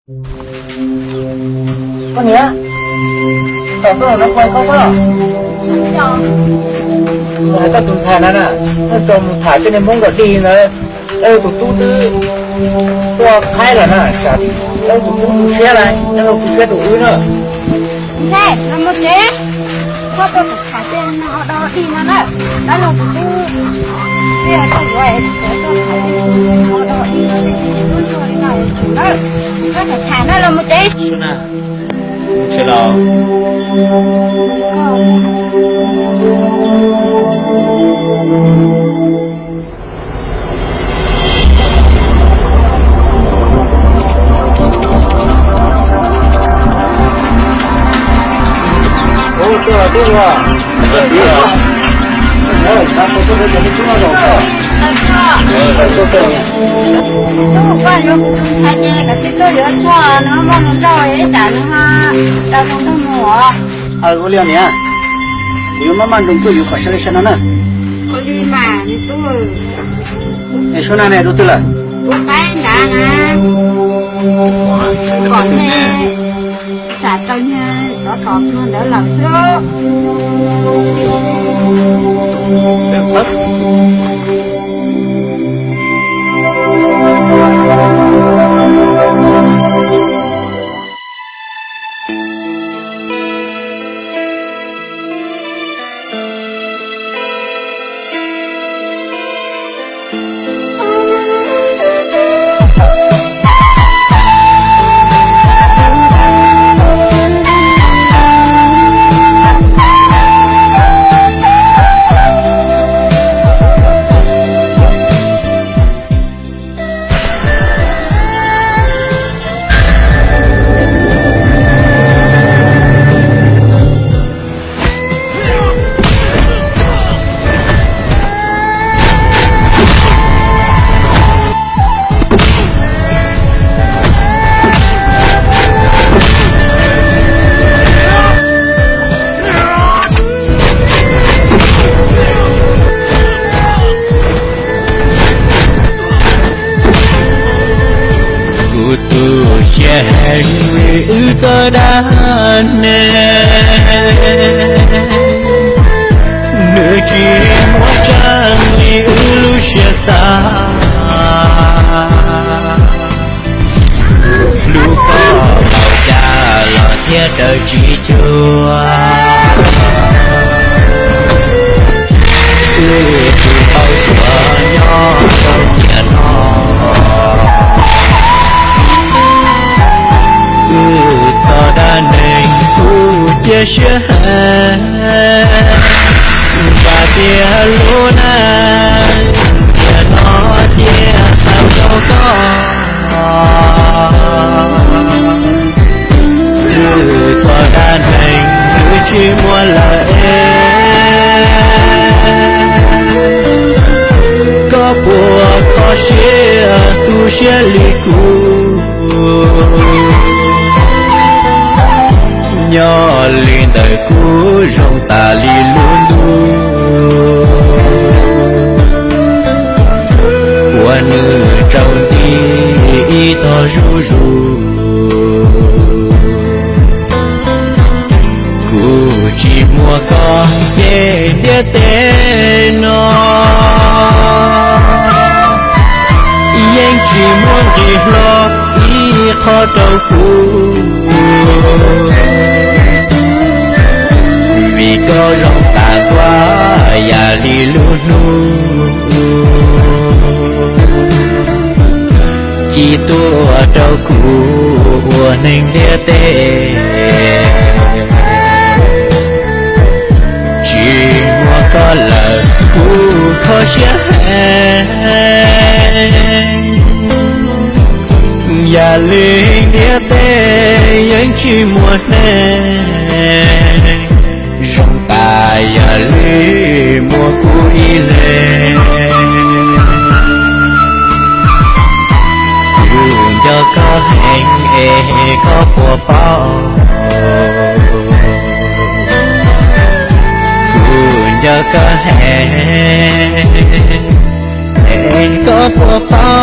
Koj niam, tom tuaj los no koj koj koj. Kuv hais koj tus ntxhais na na, koj tso mus tham tej niag Hmoob kom dig ntawd, tus tub twb tuaj qhaib lawm na, tsam tus tub tu siab lawm, nyob rau tu siab tus wb na. Ntxhais, los mus tsev, koj tuaj tham tej no do dig no na, koj los tus tub, tuaj yuav es tuaj tham tej no do dig no, lub ntsog li no tsum na, koj tham tham na, los mus tsev. Mus tsev los. Koj yuav kuv tus ntxhais ces koj tsis tuaj yuav tsuag nws muaj hluas nraug ib tsam nws tau hluas nraug mus os. Aw, ua li niam, kuv yuav maj maj nroos tuaj yuav kom sawv daws sawv no na. Ua li mas nws tub. Es Suab Nag ne rau twg lawm? Ua paib nrad na, kom nej tsam raws niag tsov tom tuag ntawd lawm xwb. Kuv tu siab heev li wb txoj dab neeg, nws tsis muaj tseeb li wb lub siab xav. Hlub koj npaum cas los thiaj daws tsis cuag. Wb tus npau suav nyob rau tiam no, wb txoj dab neeg kuj cia siab heev. Vam tias lub neej tiam no cia tau rau koj. Wb txoj dab neeg wb tsis muaj lawm es, koj puas kho siab tu siab li kuv? Nyob li ntawm kuv zoo tas li lub ntuj uas nws tsaus nti ib tog zuj zus. Kuv tsis muaj koj ces ntiaj teb no yeej tsis muaj nqis hlo ib qho rau kuv, vim koj zoo tas ntua yam li lub hnub ci tuaj rau kuv ua neeg ntiaj teb. Tsis muaj koj lawm kuv kho siab heev, yam li ntiaj teb yeej tsis muaj neeg zoo tas yam li muaj kuv ib leeg. Kuv nco koj heev es koj puas paub, kuv nco koj heev es koj puas paub.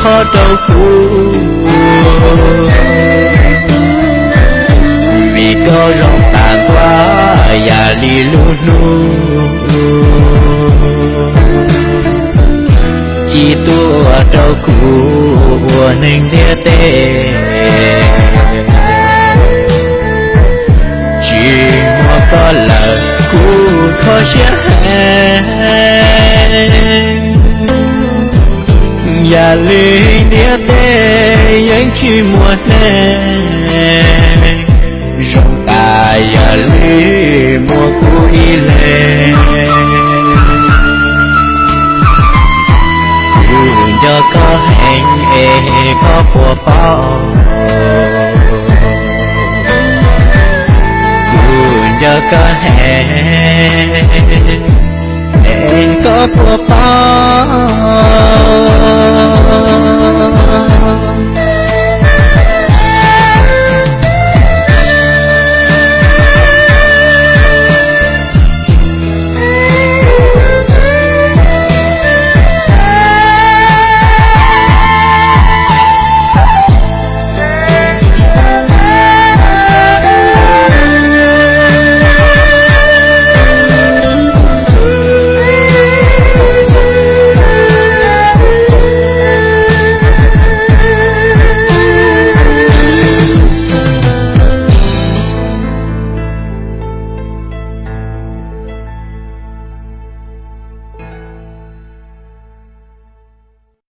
Thov rau kuv, vim koj zoo tas ntua yam li lub hnub ci tuaj rau kuv ua neeg ntiaj teb. Tsis muaj koj lawm kuv kho siab heev, yam li ntiaj teb yeej tsis muaj neeg zoo tas yam li muaj kuv ib leeg. Kuv nco koj heev es koj puas paub, kuv nco koj heev es koj puas paub.